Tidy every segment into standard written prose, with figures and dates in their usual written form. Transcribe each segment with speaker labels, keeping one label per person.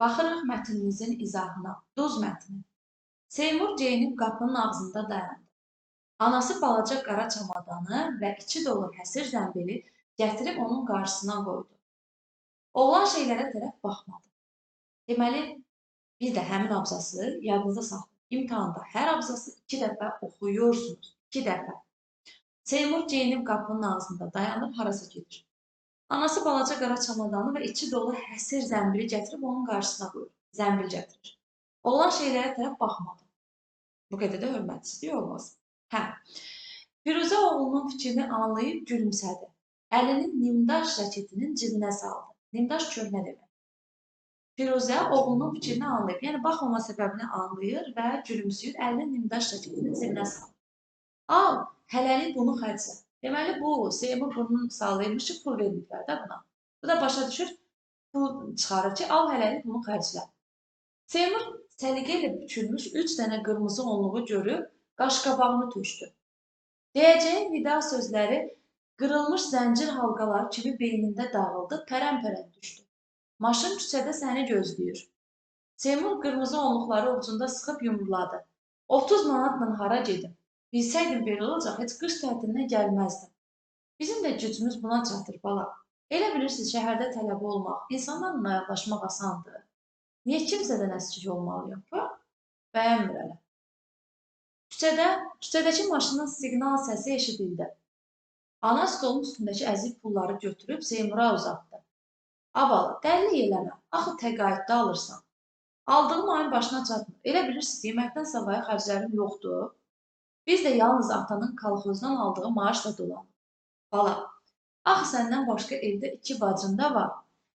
Speaker 1: Baxırıq mətninizin izahına. Duz mətni. Seymur geyinib qapının ağzında dayandı. Anası balaca qara çamadanı və içi dolu həsir zəmbili gətirib onun qarşısına qoydu. Oğlan şeylərə tərəf baxmadı. Deməli, bir də həmin abzası yadınıza saxlayın. İmtahanda hər abzası 2 dəfə oxuyursunuz. 2 dəfə. Seymur geyinib qapının ağzında dayanıb harasa gedir. Anası balaca qara çamadanı və içi dolu həsir zəmbili gətirib onun qarşısına qoyur. Zəmbil gətirir. Oğlan şeylərə tərəf baxmadı. Bu qədər də hörmətsizlik olmaz. Hə. Firuzə oğlunun fikrini anlayıb gülümsədi. Əlini nimdaş jaketinin cibinə saldı. Nimdaş köhnə demək. Firuzə oğlunun fikrini anlayıb, yəni baxmama səbəbini anlayır və gülümsüyür, əlini nimdaş jaketinin cibinə salır. Al, hələlik bunu xərclə. Deməli, bu Seymur burnunu sallayırmış ki, pul verməyiblər də buna. Bu da başa düşür, pul çıxarır ki, al hələlik bunu xərclə. Seymur səliqə ilə bükülmüş 3 dənə qırmızı onluğu görüb, qaşqabağını tökdü. Deyəcəyi vida sözləri qırılmış zəncir halqaları kimi beynində dağıldı, pərən-pərən düşdü. Maşın küçədə səni gözləyir. Seymur qırmızı onluqları ovcunda sıxıb yumruladı. 30 manatla hara gedim? Bilsəydim belə olacaq, heç qış tətilinə gəlməzdim. Bizim də gücümüz buna çatır, bala. Elə bilirsiniz, şəhərdə tələbə olmaq, insanlarla ayaqlaşmaq asandır. Niyə kimsədən əskik olmalıyam? Bəyənmir hələ. Küçədəki maşının siqnal səsi eşidildi. Ana stolun üstündəki əzik pulları götürüb Seymura uzatdı. Abalı, dəllik eləmə, axı təqaüddə alırsan. Aldığım ayın başına çatmır. Elə bilirsiniz, yeməkdən savayı xərclərim yoxdur. Biz də yalnız atanın kolxozdan aldığı maaşla dolanırıq. Bala, axı səndən başqa evdə 2 bacın da var.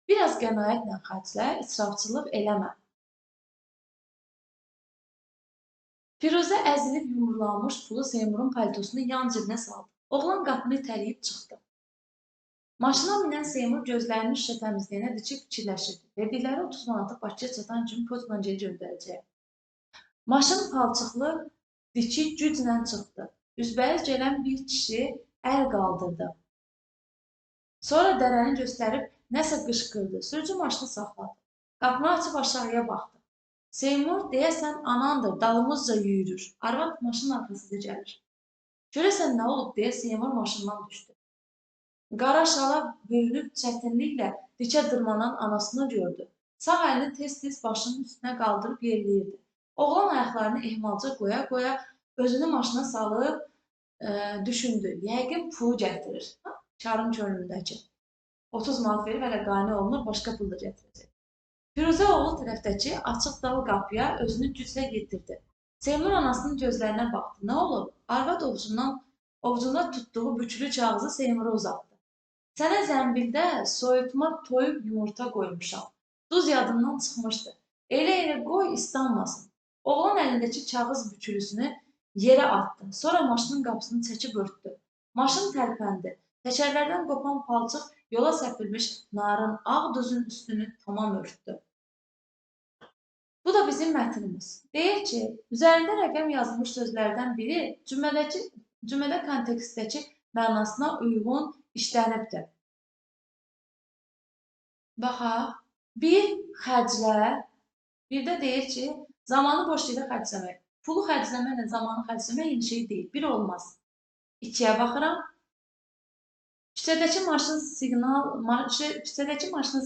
Speaker 1: Biraz qənaətlə xərclə, israfçılıq eləmə. Firuzə əzilib yumrulanmış pulu Seymurun paltosunun yan cibinə saldı. Oğlan qapını itələyib çıxdı. Maşına minən Seymur gözlərini şüşə təmizləyənə dikib fikirləşirdi. Verdikləri 30 manatı Bakıya çatan kimi poçtla geri göndərəcəyəm. Maşın palçıqlı diki güclə çıxdı. Üzbəüz gələn bir kişi əl qaldırdı. Sonra dərəni göstərib nəsə qışqırdı. Sürücü maşını saxladı. Qapını açıb aşağıya baxdı. Seymur, deyəsən anandır, dalımızca yüyürür. Arvad maşının arxasıca gəlir. Görəsən nə olub, deyə Seymur maşından düşdü. Qara şala bürünüb çətinliklə dikə dırmanan anasını gördü. Sağ əlini tez-tez başının üstünə qaldırıb yerləyirdi. Oğlan ayaqlarını ehmalca qoya-qoya özünü maşına salıb düşündü. Yəqin pulu gətirir. Karın könlündəki. 30 manat verib hələ qane olunur, başqa pul da gətirəcək. Firuzə oğlu tərəfdəki açıq dal qapıya özünü güclə yetirdi. Seymur anasının gözlərinə baxdı. Nə olub? Arvad ovcunda tutduğu bükülü kağızı Seymura uzatdı. Sənə zəmbildə soyutma toyuq yumurta qoymuşam. Duz yadımdan çıxmışdı. Elə yerə qoy, islanmasın. Oğlan əlindəki kağız bükülüsünü yerə atdı. Sonra maşının qapısını çəkib örtdü. Maşın tərpəndi. Təkərlərdən qopan palçıq yola səpilmiş narın ağ duzun üstünü tamam örtdü. Bu da bizim mətnimiz. Deyir ki, üzərində rəqəm yazılmış sözlərdən biri cümlədə kontekstdəki mənasına uyğun işlənibdir. Baxaq, bir xərclə, bir də deyir ki, zamanı boş yerə xərcləmək. Pulu xərcləməklə zamanı xərcləmək eyni şey deyil, bir olmaz. 2-yə baxıram. Küçədəki maşının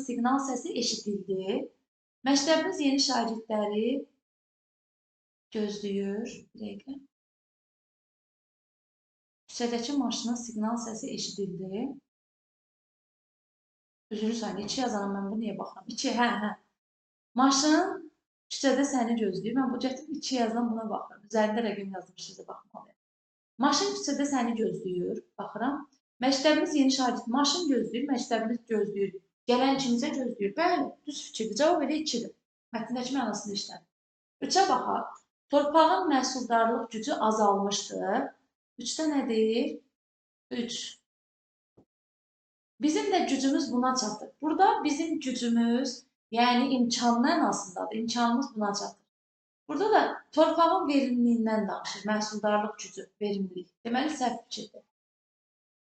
Speaker 1: siqnal səsi eşidildi. Məktəbimiz yeni şagirdləri gözləyir. Bir dəqiqə. Küçədəki maşının siqnal səsi eşidildi. Üzrlü saniyə, 2 yazanam mən, bu niyə baxıram? 2, hə. Maşın küçədə səni gözləyir. Mən bu gətirib 2 yazan buna baxıram. Üzərində rəqəm yazılmış sözə baxmalıyam. Maşın küçədə səni gözləyir. Baxıram. Məktəbimiz yeni şagird. Maşın gözləyir, məktəbimiz gözləyir. Gələn kimsə gözləyir. Bəli, düz fikirdir. Cavab elə 2-dir. Mətndəki mənasını işlənir. 3-ə baxaq. Torpağın məhsuldarlıq gücü azalmışdı. 3-də nə deyir? 3. Bizim də gücümüz buna çatır. Burada bizim gücümüz, yəni imkan mənasındadır. İmkanımız buna çatır. Burada da torpağın verimliliyindən danışır. Məhsuldarlıq gücü, verimlilik. Deməli, səhv fikirdir.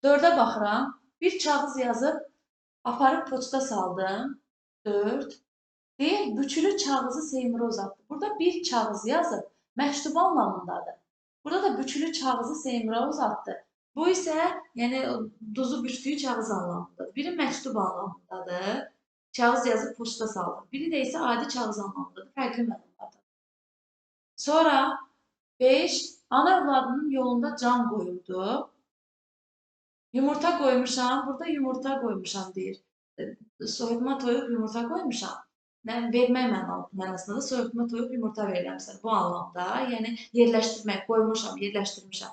Speaker 1: 4-ə baxıram. Bir kağız yazıb aparıb poçta saldım. 4. Deyir, bükülü kağızı Seymura uzatdı. Burada bir kağız yazıb, məktub anlamındadır. Burada da bükülü kağızı Seymura uzatdı. Bu isə, yəni duzu bükdüyü kağız anlamındadır. Biri məktub anlamındadır. Kağız yazıb poçta saldı. Biri də isə adi kağız anlamındadır. Fərqli mənalardadır. Sonra 5. Ana övladının yolunda can qoyurdu. Yumurta qoymuşam. Burada yumurta qoymuşam deyir. Soyutma toyuq yumurta qoymuşam. Vermək mənasında da soyutma toyuq yumurta verirəm sənə. Bu anlamda, yəni yerləşdirmək, qoymuşam, yerləşdirmişəm.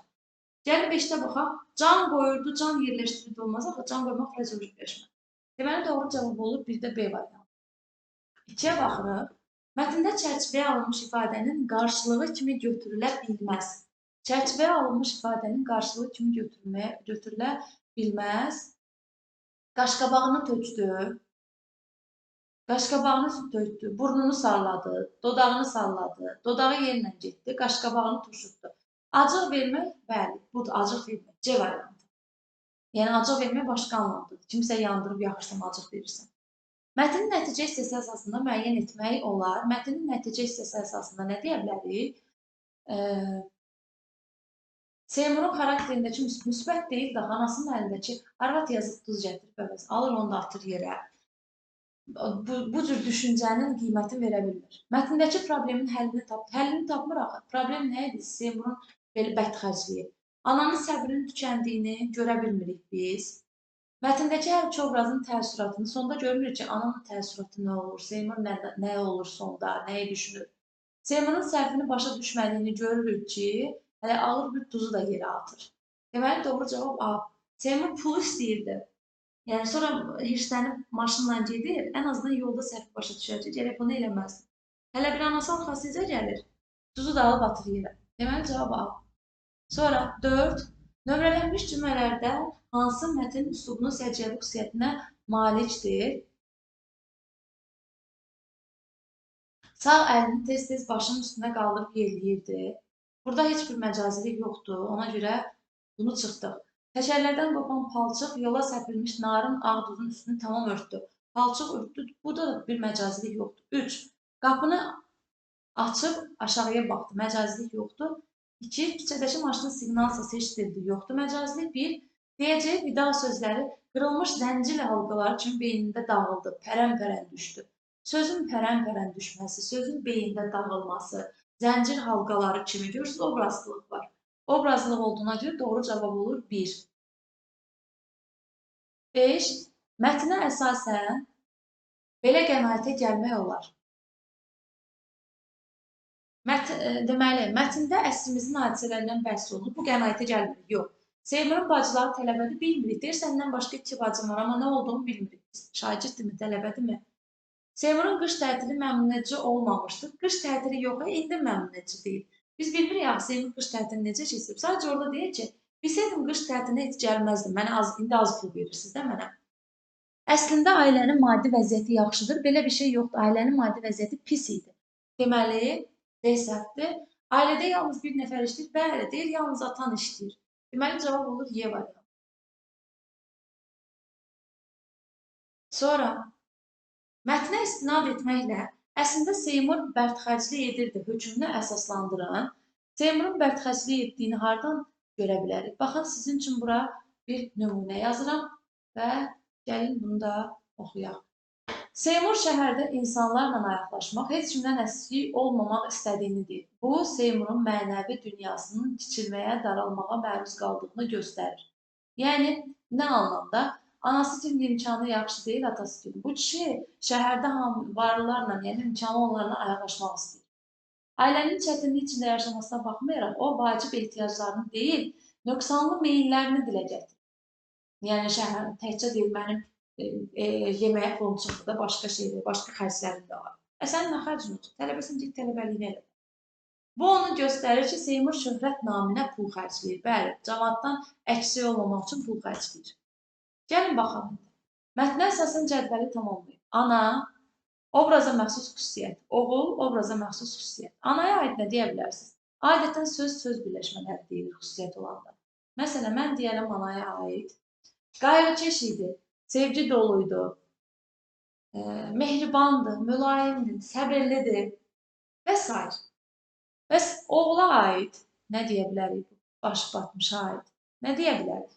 Speaker 1: Gəlin 5-də baxaq. Can qoyurdu, can yerləşdirirdi olmaz. Axı can qoymaq frazeolojik birləşmə. Deməli, doğru cavab olur bir də B variantı. 2-yə baxırıq. Mətndə çərçivəyə alınmış ifadənin qarşılığı kimi götürülə bilməz. Çərçivəyə alınmış ifadənin qarşılığı kimi götürülə bilməz. Qaşqabağını tökdü. Qaşqabağını tökdü, burnunu salladı, dodağını salladı, dodağı yerlə getdi, qaşqabağını turşutdu. Acıq vermək, bəli, budur, acıq vermək, C variantı. Yəni, acıq vermək başqa anlamdadır. Kimsə yandırıb yaxırsan, acıq verirsən. Mətnin nəticə hissəsi əsasında müəyyən etmək olar. Mətnin nəticə hissəsi əsasında nə deyə bilərik? Seymurun xarakterindəki müsbət deyil də, anasının əlindəki arvad yazıb duz gətirib əvəz, alır onu da atır yerə. Bu cür düşüncənin qiymətini verə bilmir. Mətndəki problemin həllini tapdı. Həllini tapmır axı. Problem nə idi? Seymurun belə bədxərcliyi. Ananın səbrinin tükəndiyini görə bilmirik biz. Mətndəki hər iki obrazın təəssüratını sonda görmürük ki, ananın təəssüratı nə olur, Seymur nə olur sonda, nəyi düşünür. Seymurun səhvini başa düşmədiyini görürük ki, hələ ağır bir duzu da yerə atır. Deməli, doğru cavab A. Seymur pulu istəyirdi. Yəni, sonra hirslənib maşınla gedir, ən azından yolda səhvi başa düşəcək, gərək bunu eləməzdi. Hələ bir anası arxası necə gəlir? Duzu da alıb atır yerə. Deməli, cavab A. Sonra 4. Nömrələnmiş cümlələrdə hansı mətn üslubunun səciyyəvi xüsusiyyətinə malikdir? Sağ əlini tez-tez başının üstünə qaldırıb yerləyirdi. Burada heç bir məcazilik yoxdur, ona görə bunu çıxdıq. Təkərlərdən qopan palçıq yola səpilmiş narın ağ duzun üstünü tamam örtdü. Palçıq örtdü, burada da bir məcazilik yoxdur. 3. Qapını açıb aşağıya baxdı, məcazilik yoxdur. 2. Küçədəki maşının siqnal səsi eşidildi, yoxdur məcazilik. 1. Deyəcəyi vida sözləri qırılmış zəncir halqaları kimi beynində dağıldı, pərən-pərən düşdü. Sözün pərən-pərən düşməsi, sözün beyində dağılması, zəncir halqaları kimi görürsünüz, obrazlılıq var. Obrazlılıq olduğuna görə doğru cavab olur 1. 5. Mətnə əsasən belə qənaətə gəlmək olar. Deməli, mətndə əsrimizin hadisələrindən bəhs olunur. Bu qənaətə gəlmirik. Yox. Seymurun bacıları tələbədir, bilmirik. Deyir, səndən başqa 2 bacım var, amma nə olduğunu bilmirik. Şagirddirmi, tələbədirmi? Seymurun qış tətili məmnunedici olmamışdır. Qış tətili yox, indi məmnunedici deyil. Biz bilmirik axı, Seymur qış tətilini necə keçirib. Sadəcə orada deyir ki, bilsəydim qış tətilinə heç gəlməzdim. Mənə az, indi az pul verirsiniz də mənə. Əslində ailənin maddi vəziyyəti yaxşıdır. Belə bir şey yoxdur. Ailənin maddi vəziyyəti pis idi. Deməli, D səhvdir. Ailədə yalnız bir nəfər işləyir. Bəli, deyir, yalnız atan işləyir. Deməli, cavab olur Y variantı. Sonra, mətnə istinad etməklə əslində Seymur bərtxərclik edirdi hökmünü əsaslandırın. Seymurun bərtxərclik etdiyini hardan görə bilərik? Baxın, sizin üçün bura bir nümunə yazıram və gəlin bunu da oxuyaq. Seymur şəhərdə insanlarla ayaqlaşmaq, heç kimdən əskik olmamaq istədiyini deyir. Bu, Seymurun mənəvi dünyasının kiçilməyə, daralmağa məruz qaldığını göstərir. Yəni, nə anlamda? Anası kimi imkanı yaxşı deyil, atası kimi. Bu kişi şəhərdə varlılarla, yəni imkanı onlarla ayaqlaşmaq istəyir. Ailənin çətinliyi içində yaşamasına baxmayaraq, o, vacib ehtiyaclarını deyil, nöqsanlı meyillərini dilə gətirir. Yəni, şəhər təkcə deyil, mənim yeməyə pulum çıxdı da, başqa şeydir, başqa xərclərim də var. Sənin nə xərcin olacaq? Tələbəsin, get tələbəliyini elə. Bu, onu göstərir ki, Seymur şöhrət naminə pul xərcləyir. Bəli, camaatdan əksik olmamaq üçün pul xərcləyir. Gəlin baxalım. Mətnə əsasən cədvəli tamamlayın. Ana, obraza məxsus xüsusiyyət. Oğul, obraza məxsus xüsusiyyət. Anaya aid nə deyə bilərsiniz? Adətən söz-söz birləşmələri deyilir xüsusiyyət olanda. Məsələn, mən deyərəm anaya aid. Qayğıkeş idi, sevgi doluydu, Mehribandır, mülayimdir, səbirlidir və s. Bəs oğula aid nə deyə bilərik? Başı batmışa aid nə deyə bilərik?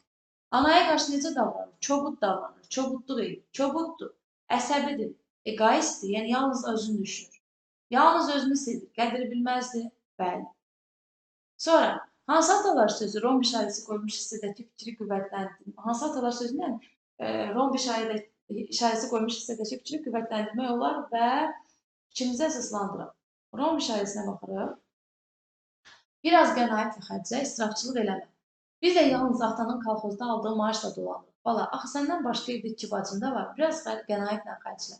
Speaker 1: Anaya qarşı necə davranır? Çobud davranır, çobudluq edir, çobuddur, əsəbidir, egoistdir, yəni yalnız özünü düşünür. Yalnız özünü sevir, qədri bilməzdir, bəli. Sonra, hansı atalar sözü romb işarəsi qoymuş hissədəki fikri qüvvətləndirmək? Hansı atalar sözü ilə romb işarəsi qoymuş hissədəki fikri qüvvətləndirmək olar və fikrimizi əsaslandıraq. Romb işarəsinə baxırıq. Biraz qənaətlə xərclə, israfçılıq eləmə. Biz də yalnız atanın kolxozda aldığı maaşla dolanırıq. Bala, axı səndən başqa evdə iki bacın da var. Biraz qənaətlə xərclə.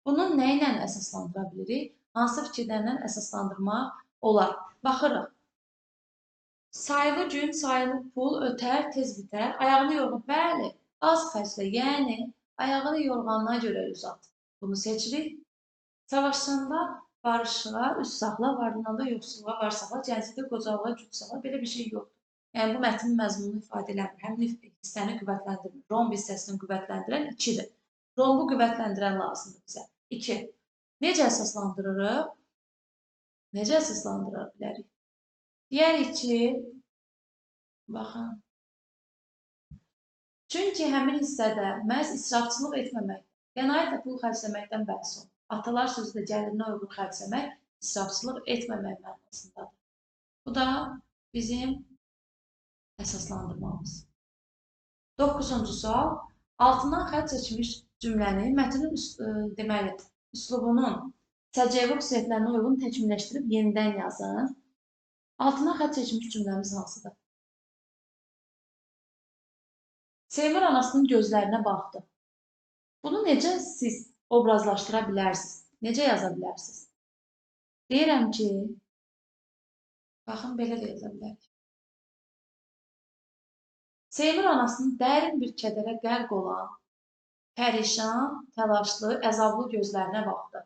Speaker 1: Bunu nə ilə əsaslandıra bilirik? Hansı fikirlərlə əsaslandırmaq olar? Baxırıq. Sayılı gün, sayılı pul ötər, tez bitər. Ayağını yorğan, bəli, az xərclə, yəni ayağını yorğanına görə uzat. Bunu seçirik. Savaşanda barışığa, üst saxla, varlananda yoxsulluğa var saxla, gənclikdə qocalığa güc saxla. Belə bir şey yoxdur. Yəni, bu mətnin məzmununu ifadə eləmir. Həmin hissəni qüvvətləndirmir. Romb hissəsini qüvvətləndirən 2-dir. Rombu qüvvətləndirən lazımdır bizə. 2. Necə əsaslandırırıq? Necə əsaslandıra bilərik? Deyərik ki, baxın. Çünki həmin hissədə məhz israfçılıq etməmək, qənaətlə pul xərcləməkdən bəhs olunur. Atalar sözü də gəlirinə uyğun xərcləmək, israfçılıq etməmək mənasındadır. Bu da bizim əsaslandırmamız. 9-cu sual. Altından xətt çəkmiş cümləni mətnin deməli, üslubunun səciyyəvi xüsusiyyətlərinə uyğun təkmilləşdirib yenidən yazın. Altından xətt çəkmiş cümləmiz hansıdır? Seymur anasının gözlərinə baxdı. Bunu necə siz obrazlaşdıra bilərsiniz? Necə yaza bilərsiniz? Deyirəm ki, baxın, belə də yaza bilərik. Seymur anasının dərin bir kədərə qərq olan, pərişan, təlaşlı, əzablı gözlərinə baxdı.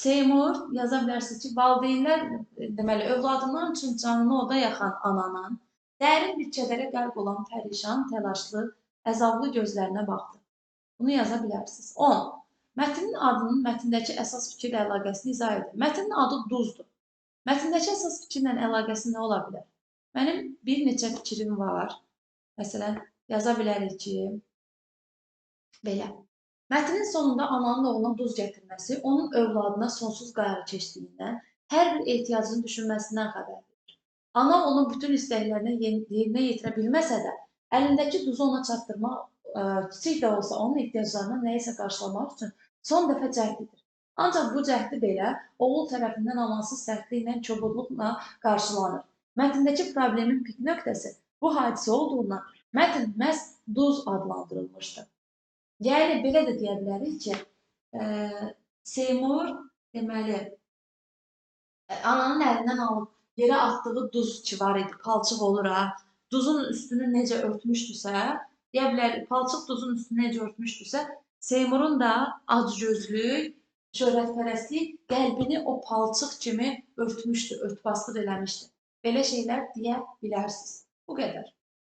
Speaker 1: Seymur, yaza bilərsiniz ki, valideynlər, deməli, övladından üçün canını oda yaxan ananın dərin bir kədərə qərq olan pərişan, təlaşlı, əzablı gözlərinə baxdı. Bunu yaza bilərsiniz. 10. Mətnin adının mətndəki əsas fikirlə əlaqəsini izah edin. Mətnin adı duzdur. Mətndəki əsas fikirlə əlaqəsi nə ola bilər? Mənim bir neçə fikrim var. Məsələn, yaza bilərik ki, belə. Mətnin sonunda ananın oğluna duz gətirməsi onun övladına sonsuz qayğı keçdiyindən, hər bir ehtiyacını düşünməsindən xəbər verir. Ana onun bütün istəklərini yerinə yetirə bilməsə də, əlindəki duzu ona çatdırmaq, kiçik də olsa onun ehtiyaclarını nəyisə qarşılamaq üçün son dəfə cəhd edir. Ancaq bu cəhdi belə oğul tərəfindən amansız sərtliklə, kobudluqla qarşılanır. Mətndəki problemin pik nöqtəsi bu hadisə olduğundan mətn məhz duz adlandırılmışdır. Yəni, belə də deyə bilərik ki, Seymur, deməli, ananın əlindən alıb yerə atdığı duz ki var idi, palçıq olur ha, duzun üstünü necə örtmüşdüsə, deyə bilərik, palçıq duzun üstünü necə örtmüşdüsə, Seymurun da acgözlük, şöhrətpərəstlik qəlbini o palçıq kimi örtmüşdü, örtbasdır eləmişdi. Belə şeylər deyə bilərsiniz. Bu qədər.